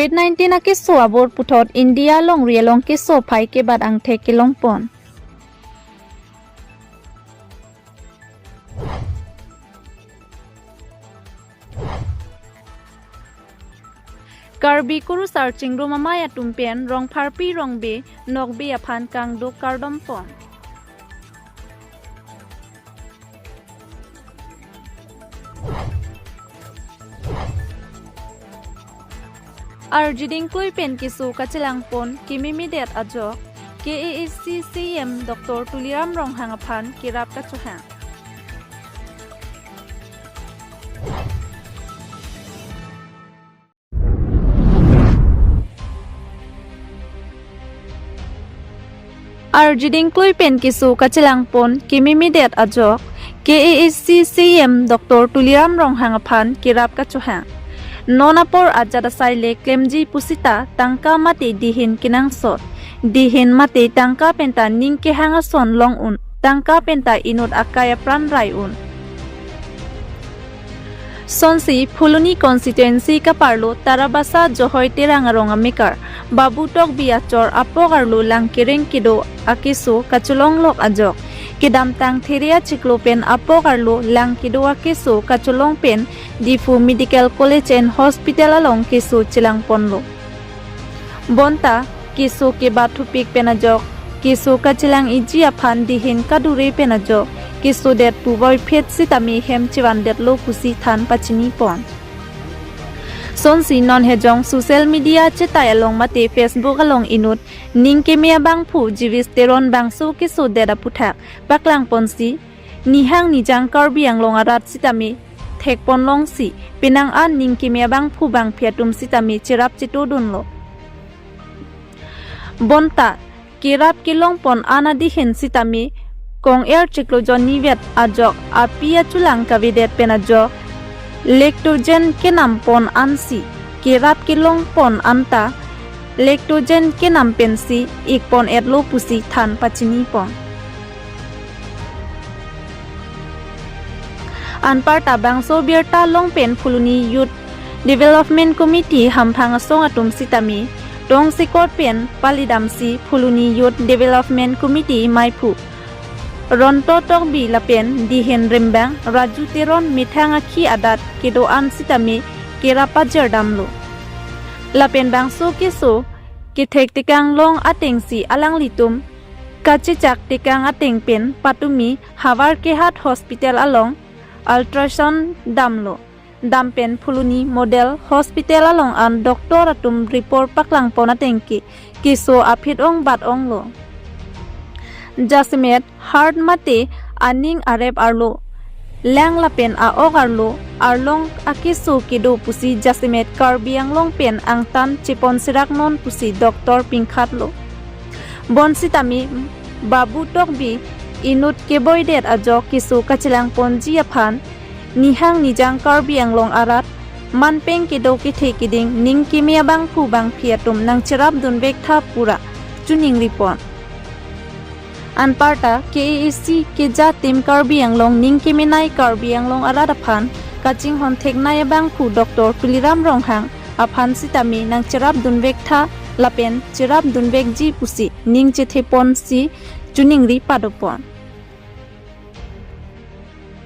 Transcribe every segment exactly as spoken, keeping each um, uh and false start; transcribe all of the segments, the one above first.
Covid nineteen akeso abor puthot India longri along keso aphai kebat angthek kelongpon. Karbi kurusar chingrum amei atum pen Rongpharpi Rongbe Nokbe aphan kangduk kardompon. Arjuding klui pen keso kachelangpon kememedet ajok K A A C C E M Doctor Tuliram Ronghang aphan kerap kachohang. Arjuding klui pen keso kachelangpon kememedet ajok K A A C C E M Doctor Tuliram Ronghang aphan kerap kachohang. Non apor ajat asai le klemji pusita tangka mate dihin kenangsot. Dihin mate tangka penta ning kehang ason long un. Tangka penta inut akai apran rai un. Sonsi Phuloni constituency kaparlo Tarabasa Johoi Terang arong amekar Babu Tokbi achor apok arlo lang kereng kedo akeso kacholonglok ajok kedamtang There achiklo pen apok arlo lang kedo akeso kacholong pen Diphu Medical College and Hospital along keso chelangponlo. Bonta keso kebat thupik pen ajok, keso kachelang-iji aphan dihin kadure pen ajok kesodet puvoiphit sitame hem chevandetlo pusi than pachinipon. Sonsi non hejong social media chetai along mate Facebook along inut ning keme abangphu Jivis Teron bangso kesodet aputhak paklangponsi, nihang nijang Karbi Anglong arat sitame thekponlongsi, penang an ning keme abangphu bangphi atum sitame cherap chetodunlo. Bonta kerap kelongpon an adihin sitame kong-er chiklo jonni vet ajok api achulang kavedet pen ajok lactogen kenampon ansi kerap kelongpon anta lactogen kenam pensi ikpon-etlo pusi than pachinipon. Anparta bangso birta long pen Phuloni Youth Development Committee hamphang asong atum sitame tongsekot pen palidamsi Phuloni Youth Development Committee maiphu Ronto Tokbi lapen dihin rimbang Raju Teron methang akhi adat kedo-an sitame kerap pajirdamlo. Lapen bangso keso kethek tekang long atengsi alanglitum kachechak tekang ateng pen patumi Howraghat Hospital along ultrasound damlo. Dam pen Phuloni Model Hospital along an doctor atum report paklangpon atengke keso aphit-ong bat-onglo. Jasemet heart mate aning arep arlo, lang lapen a-ok arlo, arlong akeso kedo pusi jasemet Karbi Anglong pen angtan chepon seraknon pusi doctor pingkhatlo. Bonsitame Babu Tokbi inut keboidet ajok keso kachelangponji aphan nihang nijang Karbi Anglong arat manpeng kedo kethe keding ning keme abangphu bangphi atum nangcherapdun vektha pura chuningripon. Anparta K A A C keja tim Karbi Anglong ning kemenei Karbi Anglong arat aphan kachinghon theknei abangphu Doctor Tuliram Ronghang aphan sitame nangcherapdun vektha lapen cherapdun vekji pusi ning chetheponsi chuningri padopon.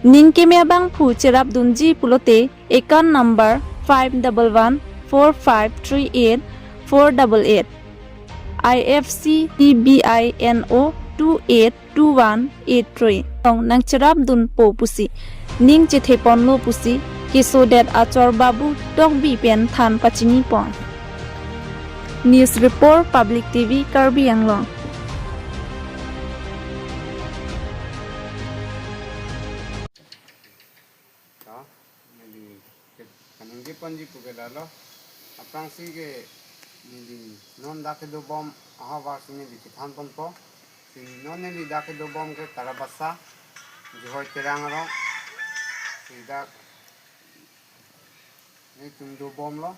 Ning keme abangphu cherapdunji pulote account number five double one four five three eight four double eight, I F C T B I N O two eight two one eight three along nangcherapdunpo pusi ning chetheponlo pusi kesodet achor Babu Tokbi pen than pachinipon. News report, Public T V, Karbi Anglong. To, neli ke-, kaningjeponji pu ke lalo. Aphrangsi ke neli non dak kedobom ahavar si neli kethanponpo. Si non neli dak kedobom ke Tarabasa, Johoi Terang arong. Si dak nelitum dobomlo.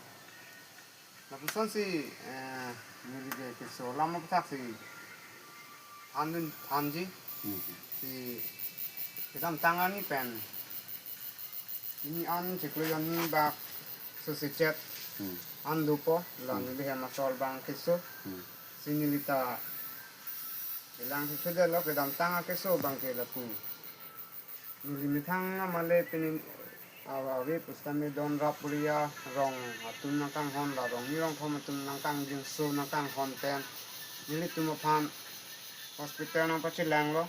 Lapuson si, eh, neli ke keso alam aphuthak si thandun thanji. Hmm. Si kedamtang arni pen, ini an chiklo jonni bak so si chet. Hmm. An dopo, la Hmm. neli hem asor abang keso. Hmm. Si neli ta ilang si sudah lo kedamtang akeso abang ke lapu. Neli methang amale pini awa ave pusitame don rap area rong atum nangkanghon la rong ni rong thom atum nangkangjinso nangkanghon pen. Nelitum aphan hospital nangpachelang lo.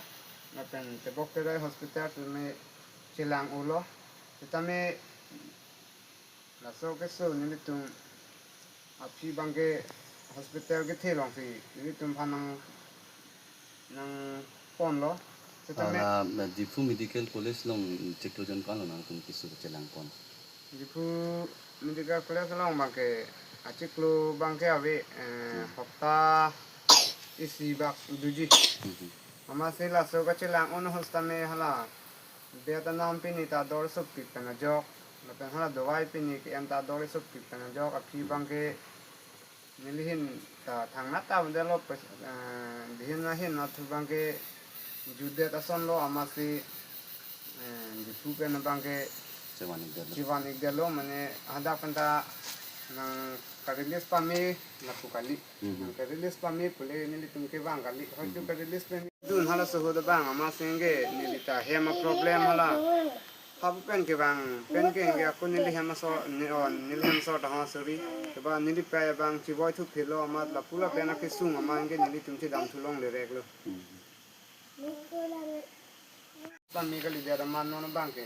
Lapen tebok teroi hospital tame chelang-o lo. Sitame laso keso nelitum aphi abang ke hospital kethe alongsi nelitum aphan nang nangponlo. Sitame Ala, na Diphu Medical College along chiklo jon ko-an lo nangtum keso chelangpon? Diphu Medical College along abang ke achiklo abang ke ave, eh, Hmm. hopta isi bak doji. Hmm. Amatsi laso kachelang-o ahut tame hala bed anam pini ta dor sopik pen ajok. Lapen hala dawai pini ke-en ta dor sopik pen ajok. Aphi abang ke neli ahin ta thangnat ta avelo pes-, eh, dihin ahin athu abang ke jutdet ason lo amatsi, eh, Diphu pen abang ke Chevan-ikdetlo. Chevan-ikdetlo mane hadak pen ta nangka-release pame lapu kali. Mhm. Nangka-release pame pule nelitum kevang kali. Hoitu Mhm. ka-release pen dun halaso ahut abang amatsi ke neli ta hem a-problem hala. Hapu pen kevang pen ke ke ako neli hem asor ne on neli hem asor ta ho suri. Keba neli pei abang chivoi thuphelo amat lapu lapen akesung amat ke nelitum chedam thu longle rek lo. Mhm. Pame kalidet amat non abang ke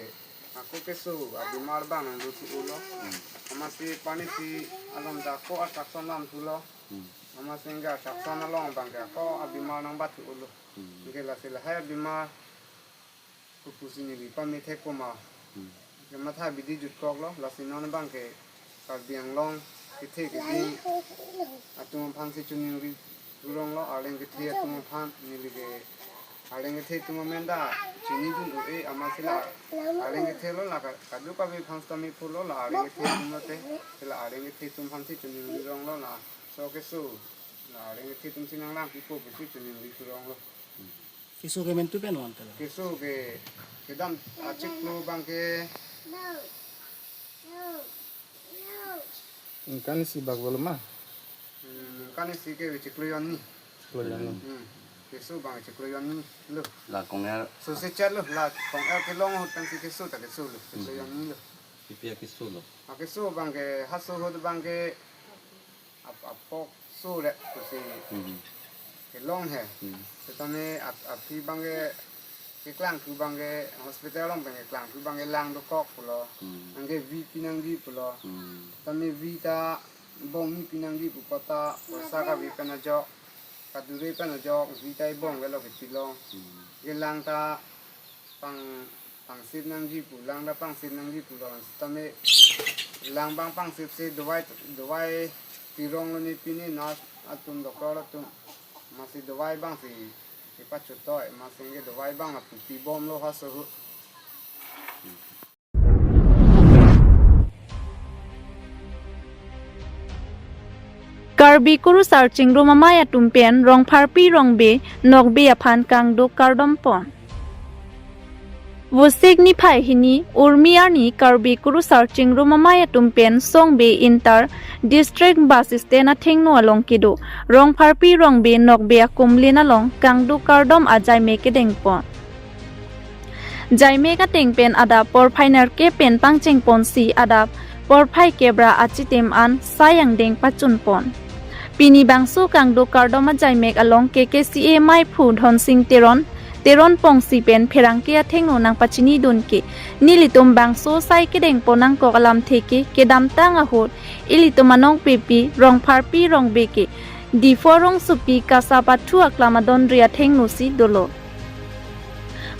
ako keso abimar abang nangdo thu-o lo. Hmm. Amatsi panisi along ta ako attraction lam thulo. Hmm. Amatsi ke attraction along abang ke ako abimar nangbat thu-o lo. Hmm. Ke lasi lahai abimar kopusi neli pame thek poma. Hmm. Kematha bidi jutkok lo, lasi non abang ke Karbi Anglong kethe keding atum aphan si choningri thu rong lo, arleng kethe atum aphan neli ke arleng kethe atum amen ta chinidun un-e amatsi la arleng kethe lo la ka-, kadokave aphan sitame pulo la arleng kethe atum lote, la arleng kethe atum aphan si choningri rong lo laso keso, la arleng kethe atum si nanglangpipo pusi choningri thu rong lo. Keso ke mentu pen wan tela. Keso ke kedam achiklo abang ke ningkan isi bak bolo ma? Hmm, ningkan isi ke chiklo jonni. Chiklo jonni. Hmm. Keso abang chiklo jonni lo. La kong-er. So se chat lo la kong-er kelong ahut pensi keso ta keso lo. Chiklo Hmm. jonni lo. Pi pi akeso lo? Akeso abang ke halaso ahut abang ke ap-, apok so le pusi Hmm. kelong he. Hmm. Sitame ap-, aphi abang ke keklang thu abang ke hospital along pen keklang thu abang ke lang dokok pulo. Hmm. Anke V pinangji pulo. Hmm. Sitame V ta bong ni pinangji pu apot ta poisa kave pen ajok, kadure pen ajok V ta ibong avelo kepilo. Hmm. Ke lang ta pang, pangsip nangji pu, lang ta pangsip nangji pulo, sitame lang abang pangsip si dawai, dawai pi rong lo ne pini nurse atum doctor atum. Amatsi dawai abang si kepachotoi, amatsi ke dawai abang lapu pibom lo halaso ahut. Karbi Kurusar Chingrum Amei atum pen Rongpharpi Rongbe Nokbe aphan kangduk kardom pon. Vosik niphai hini Urmi arni Karbi Kurusar Chingrum Amei atum pen Songbe Inter District Bus Stand athengno along kedo Rongpharpi Rongbe Nokbe akumlin along kangduk kardom ajaimek kedeng pon. Jaimek ateng pen adap porphai nerkep pen pangcheng ponsi adap porphai kep ra achitim an sai angdeng pachun pon. Pini bangso kangduk kardom ajaimek along K K C A meiphu Dhonsing Teron, Teron Pongsi pen pherangke athengno nangpachinidun ke nelitum bangso sai kedeng pon nangkok alamthe ke kedamtang ahut ilitum anong pipi Rongpharpi Rongbe ke Diphu rongsopi kasa pathu aklam adonri athengno si dolo.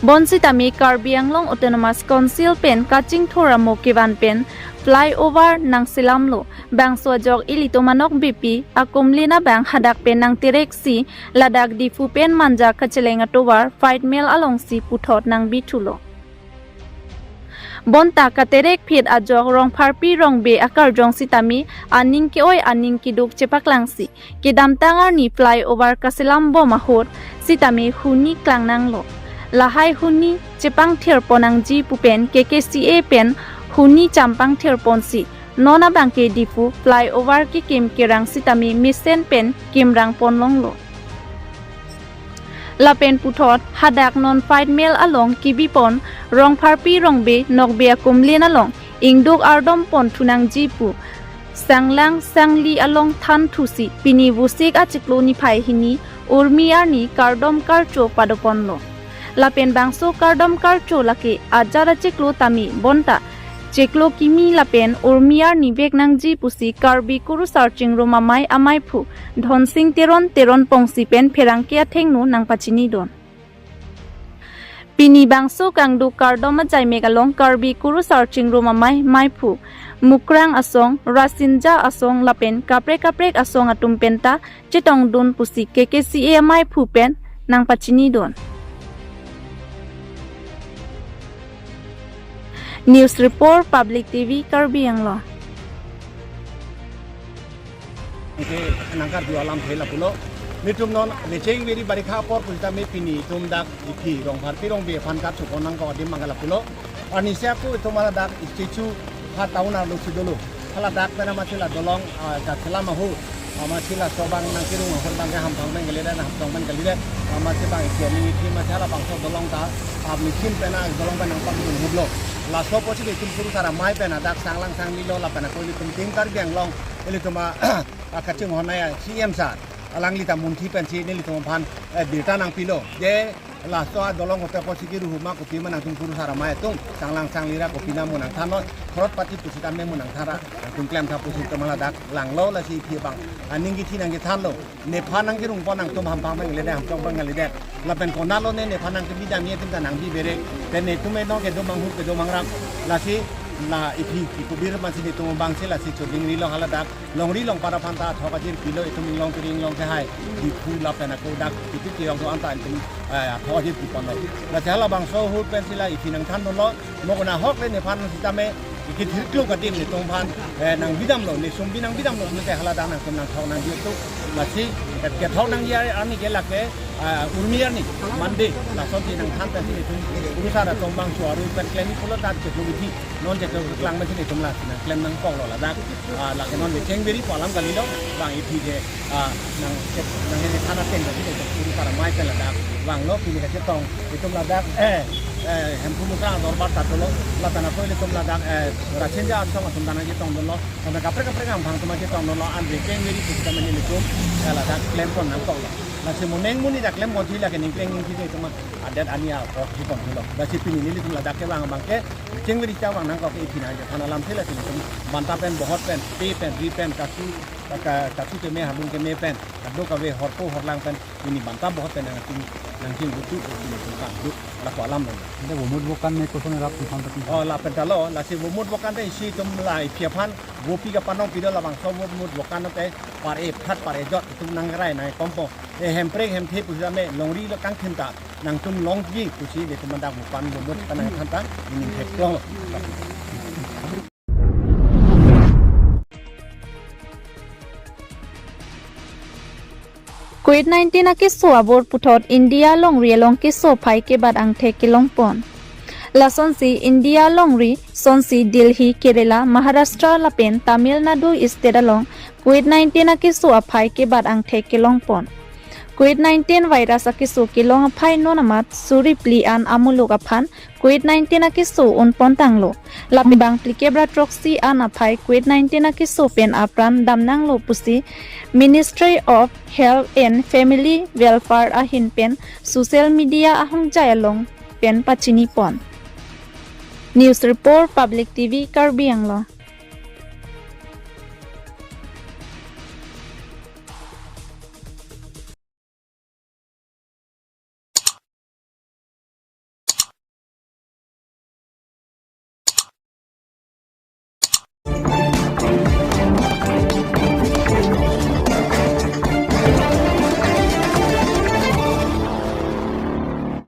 Bonsitame Karbi Anglong Autonomous Council pen kachingthur amo kevan pen flyover nangselamlo. Bangso ajok ilitum anok bipi akumlin abang hadak pen nangtereksi ladak Diphu pen Manja kacheleng atovar Faitemel alongsi puthot nangbithulo. Bonta katerek phit ajok Rongpharpi Rongbe akarjong sitame aning ke-oi aning keduk chepaklangsi kedamtang arni flyover kaselam bom ahut sitame huni klangnanglo. Lahai huni chepangthir pon nangji pu pen K K C A pen huni champangthir ponsi non abangke Diphu flyover kekim kerang sitame mesen pen kimrang ponlonglo. Lapen puthot hadak non fight mel along kebipon Rongpharpi Rongbe Nokbe akumlin along ingduk ardom pon thunangji pu sanglang sangli along than thusi pini Vosik achiklo niphai hini Urmi arni kardom karcho padoponlo. Lapen bangso kardom karcho lake ajat achiklo tame bonta chiklo kimi lapen Urmi arni vek nangji pusi Karbi Kurusar Chingrum Amei amaiphu Dhonsing Teron Teron Pongsi pen pherangke athengno nangpachinidun. Pini bangso kangduk kardom ajaimek along Karbi Kurusar Chingrum Amei maiphu Mukrang Asong, Rasinja Asong lapen kaprek kaprek asong atum penta chetongdun pusi K K C A amaiphu pen nangpachinidun. News Report, Public T V, Karbi Anglong. Ke nangkarju alamthe lapulo. Nelitum non necheng veri barikha apor pusitame pini itum dak iphi Rongpharpi Rongbe aphan karcho pon nangkok adim abang lapulo. Arnisi ako itum haladak statue ha town arlo si dolo. Haladak pen amatsi la dolong, ah, kachelam ahut, amatsi laso abang nangkerung ahut abangke hamphang pen kalidet, hamtong pen kalidet. Amatsi abang isi aning ithi amatsi halabangso dolong ta, ah, machine pen, ah, dolong pen nangpakdun ahutlo. Laso apotsi itum Kurusar Amei pen hadak sanglang sanglilo lapen ako ilitum Team Karbi Anglong, ilitum a, akachinghon a C M sir, alangli ta munthi pensi nelitum aphan, eh, birta nangpilo. Je laso adolong kopi apotsi keruhu ma, kopi ma nangtum Kurusar Amei atum sanglang sangli ra kopi na mo nangthannon, crorepati pusitame mo nangthan ra nangtum klemtha pusi itum haladak langlo. Lasi iphi abang aning kithi nangkethanlo. Nephan nangkerung pon nangtum hamphang pen kalidet, hamtong pen kalidet. Lapen konatlo ne nephan nangkebi damji atum ta nangbi bere. Pen netum enong kedo manghur kedo mangrap. Lasi la iphi ikubir mansi netum abangsi lasi choding rilo haladak. Longri longpat aphan ta athok ajir pilo, itum inglong kiri inglong kehai, Diphu lapen ako dak kipi kirong do-an ta itum, eh, athok ajir piponlo. Lasi halabangso ahut pensi la iphi nangthandunlo, mo konat ahok le nephan sitame kithirkluk adim netum aphan, eh, nangbi damlo, nesung bi nangbi damlo, neke haladak nangtum nangthok nangji atum. Lasi ket-, kethok nangji arni ke lake, ah, Urmi arni, Monday, lasonsi nangthan pensi netum Kurusar atum bangso aru pen klemji pulo, dak chiklo kithi, non chiklo keklang pensi netum lasi nangklem nangkoklo ladak. Ah, lake non necheng veri pu alam kalilo, bang iphi je, ah, nang, nang ini thana ten tadi itu Kurusar Amei pen ladak vanglo, pini kachetong itum ladak, eh, eh, Hemphu Mukrang dorbar ta dolo, lapen ako ilitum ladak, eh, Rasinja Asong atum ta nangchetongdunlo, lapen kaprek kaprek hamphang atum nangchetongdunlo, an necheng veri pusitame nelitum, eh, ladak klem pon nangkoklo. Lasi mo neng monit ta klem ponsi lake ningkleng ningthi itum adet ani apot si pon thulo. Lasi pini nelitum ladak kevang abangke necheng veri ta vang nangkok ke iphi nangkethan alamthe, lasi netum banta pen, bohot pen, pe pen, ri pen, kasu, ka-, kasu keme, halung keme pen, kadokave horpo horlang pen, pini banta bohot pen nangching, nangchingbutu, pini tum kangduk, lako alam lo. Ante vomut vokan ne koson rap iphan tadi. Oh, lapen ta lo, lasi vomut vokan te isi itum la iphi aphan vopi kapanong pido, labangso vomut vokan te par-e phat par-e jot itum nangrai nangkompo. E hemprek hemthe pusitame longri lo kangthim ta nangtum longji pusi netum hadak vopan vomut panang than ta ining thek long. Covid nineteen akeso abor puthot India longri along keso aphai kebat angthek kelongpon. Lasonsi India longri sonsi Delhi, Kerala, Maharashtra lapen Tamil Nadu state along Covid nineteen akeso aphai kebat angthek kelongpon. Covid nineteen virus akeso kelong aphai non amat suri phli an amuluk aphan Covid nineteen akeso unpon tanglo. Lapen bang phlikep ra throksi an aphai Covid nineteen akeso pen apran damnanglo pusi Ministry of Health and Family Welfare ahin pen social media ahongjai along pen pachinipon. News Report, Public T V, Karbi Anglong.